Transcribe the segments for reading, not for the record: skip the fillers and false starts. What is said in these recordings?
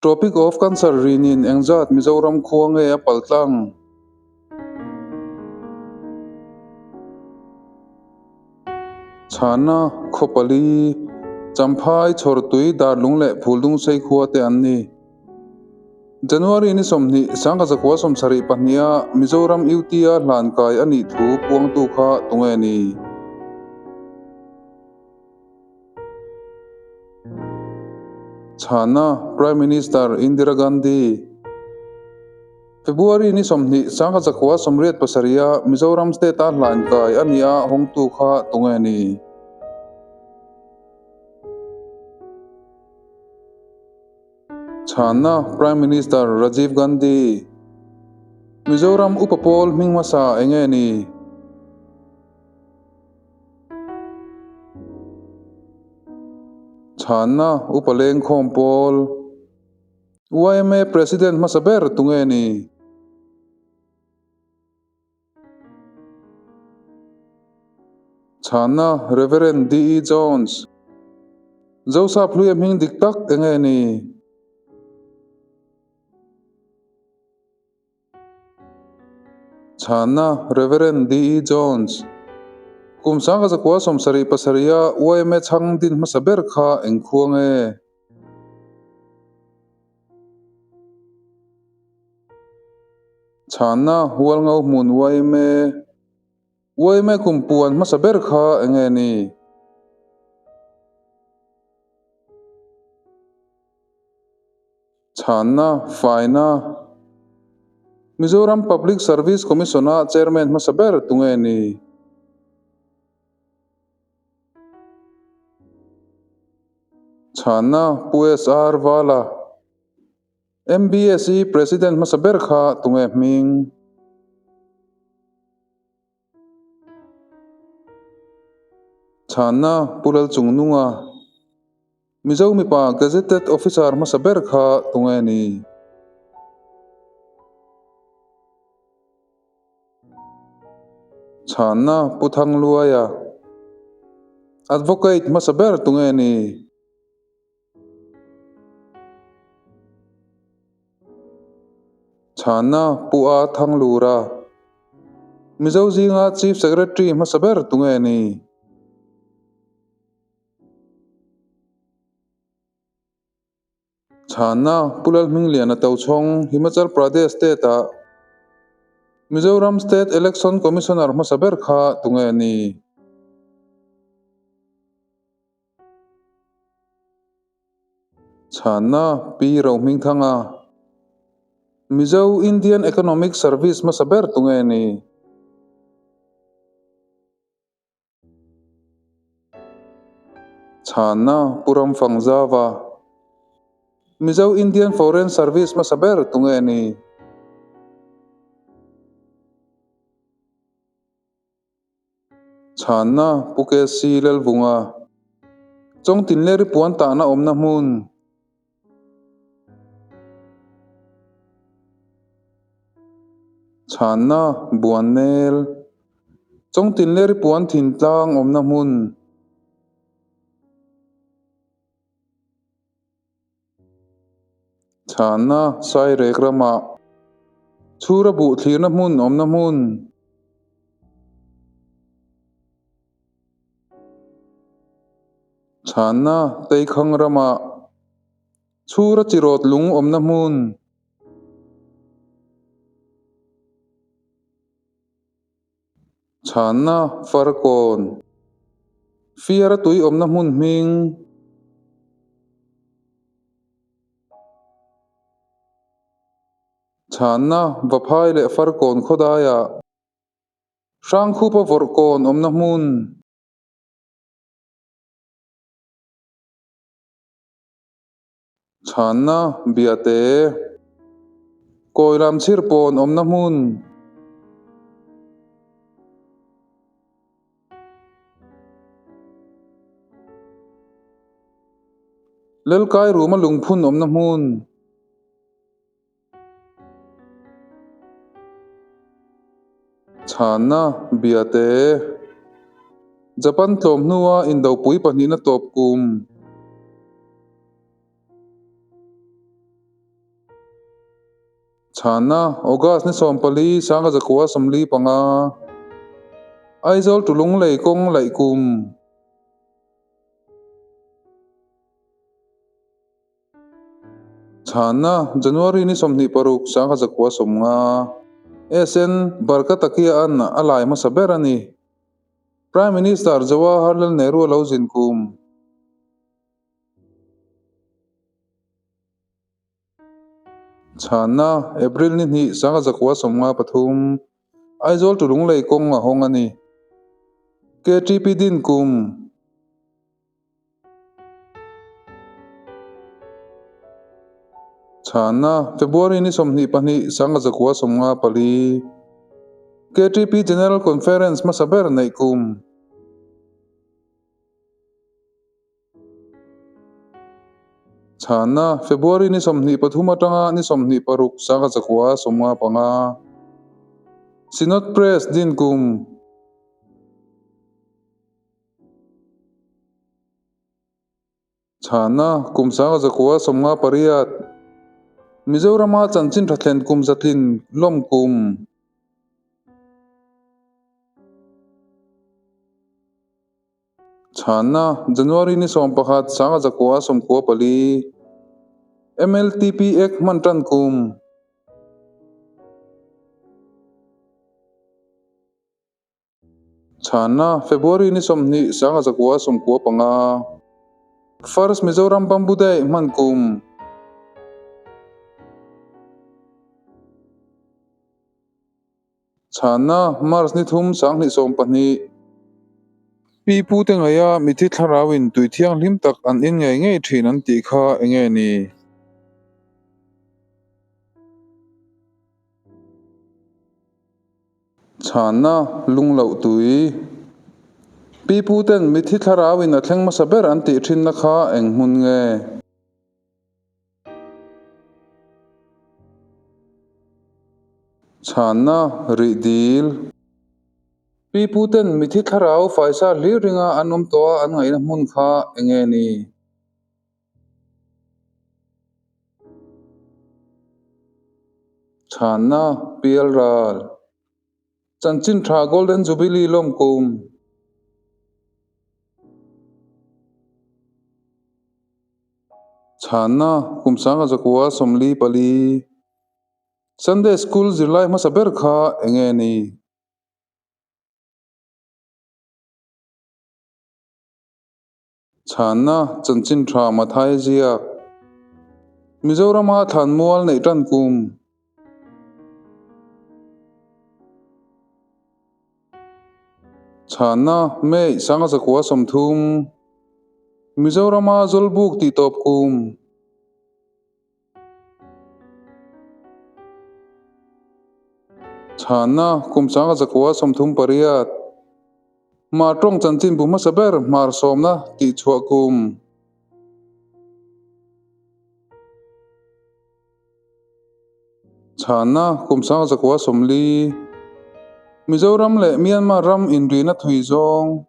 Tropic of Cancer rinin engzat Mizoram khua nge a paltlang? Chhana, Khawpali, Champhai, Chhawrtui, Darlung leh Phuldungsei khua te an ni. January ni 20, 1972-a Mizoram UT-a hlankai a nih thu puangtu kha tunge ni? Chhana, Prime Minister Indira Gandhi. February ni 20, 1987-a Mizoram State-a hlankai a nih a hawngtu kha tunge ni? Chhana, Prime Minister Rajiv Gandhi. Mizoram upa pawl hming hmasa enge ni? Chhana, Upa Lengkhawm Pawl. Yma President hmasa ber tunge ni? Chhana, Rev. DE Jones. Joseph Hluia hming dik tak enge ni? Chhana, Rev. DE Jones. Kum 1977-a yma chhang din hmasa ber kha eng khua nge? Chhana, Hualngo hmun yma. Yma kum puan hmasa ber kha eng nge ni? Chhanna, Faina, Mizoram Public Service Commission-a Chairman hmasa ber tunge ni? Chhanna, Pu SR Vala, MBSE President hmasa ber kha tunge hming? Chhanna, Pu Lalchungnunga, Mizo mipa Gazetted Officer hmasa ber kha tunge ni? Chhanna, Pu Thangluaia, Advocate hmasa ber tunge ni? Chhana, Pu A Thanglura, Mizo zinga Chief Secretary hmasa ber tunge ni? Chhana, Pu Lalhmingliana Tochhawng, Himachal Pradesh State-ah Mizoram State Election Commissioner hmasa ber kha tunge ni? Chhana, Pi Rohmingthanga, Mizo Indian Economic Service hmasa ber tunge ni? Chhana, Pu Ramfangzava, Mizo Indian Foreign Service hmasa ber tunge ni? Chhanna, Pu KC Lalvunga, Chawngtin leh Ripuan tahna awmna hmun. Chhanna, Buannel, Chawngtin leh Ripuan thintlang awmna hmun. Chhanna, Sairek ramah chhura buh thlirna hmun awmna hmun. Chhanna, Teikhang ramah chhura chirawt lung awmna hmun. Chhanna, Farkawn, Fiara tui awmna hmun hming. Chhanna, Vaphai leh Farkawn khawdaiah Hrangkhupa vawrhkawn awmna hmun. Chhanna, Biate, Kawilam chhirpawn awmna hmun. Lelkai ruma lungphun awmna hmun. Chhanna, Biate, Japan tlawm hnua indopui pahnihna tawp kum. Chhanna, August ni 14, 1945. Aizawl to Lunglei kawng laih kum. Chhanna, January ni 26, 1950. SN Barkatakia-a'n a lai hmasa ber a ni. Prime Minister Jawaharlal Nehru a lo zin kum. Chhanna, April ni hnih, 1953, Aizawl to Lunglei kawng a hawng a ni. KTP din kum. Chhanna, February ni 22, 1954, KTP General Conference hmasa ber neih kum. Chhanna, February ni 23 atanga ni 26 1995. Synod Press din kum. Chhanna, Kum 1958. Mizorama chanchin tha thlen kum zatlin lawm kum. Chhanna, January ni 11, 1994, MLTP Act hman tan kum. Chhanna, February ni 20, 1995, First Mizoram Bamboo Day hman kum. Chhanna, March ni thum, 2012. Pi pu te ngaia mithi thlarauin tui thianghlim tak an in ngei ngei thin an tih kha enge ni? Chhanna, Lungloh tui. Pi pu ten mithi thlarauin a thleng hmasa ber an tih thinna kha eng hmun nge? Chhanna, Rih dil. Pi pu ten mithi thlarau faisa hlir ringa an awm tawh a an ngaihna hmun kha enge ni? Chhanna, Pial ral. Chanchin tha Golden Jubilee lawm kum. Chhanna, Kum 1944. Sunday School zirlai hmasa ber kha enge ni? Chhanna, Chanchin tha Mathai ziak. Mizorama thlanmual neih tan kum. Chhanna, May 1930. Mizorama Zawlbuk tih tawp kum. Chhanna, Kum 1938. Hmar tawng chanchin bu hmasa ber Hmar sawmna tih chhuah kum. Chhanna, Kum 1940. Mizoram leh Myanmar ram inrina thui zawng.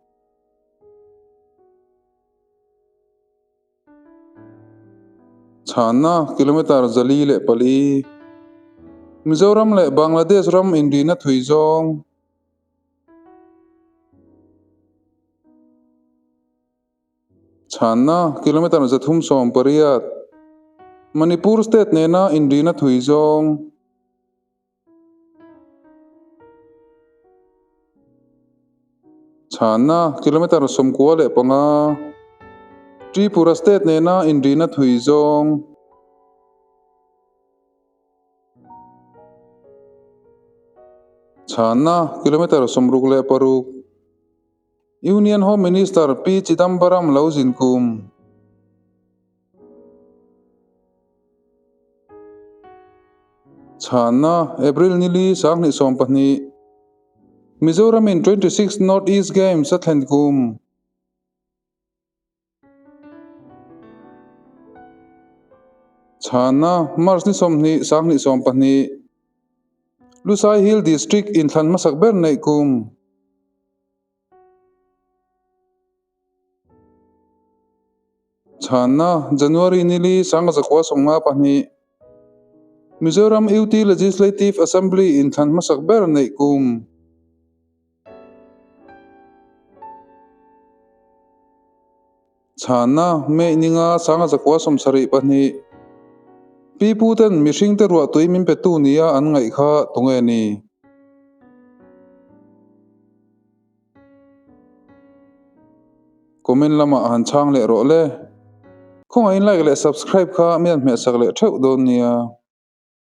Chhanna, Kilometre 404. Mizoram leh Bangladesh ram inrina thui zawng. Chhanna, Kilometre 318. Manipur state nena inrina thui zawng. Chhanna, Kilometre 95. Tripura state nena inrina thui zawng. Chhanna, Kilometre 66. Union Home Minister P Chidambaram lo zin kum. Chhanna, April ni li, 2012. Mizoramin 26 North East Games a thlen kum. Chhanna, March ni 20, 2012. Lusai Hill District inthlan hmasak ber neih kum. Chhanna, January ni li, 1952. Mizoram UT Legislative Assembly inthlan hmasak ber neih kum. Chhanna, May ninga sanga zakua 72. Pi pu ten mihring te ruahtui min petu nia an ngaih kha tunge ni? Comment lamah han chhang leh rawh le. Khawngaihin like leh subscribe kha mi an hmehsak leh theuh dawn nia.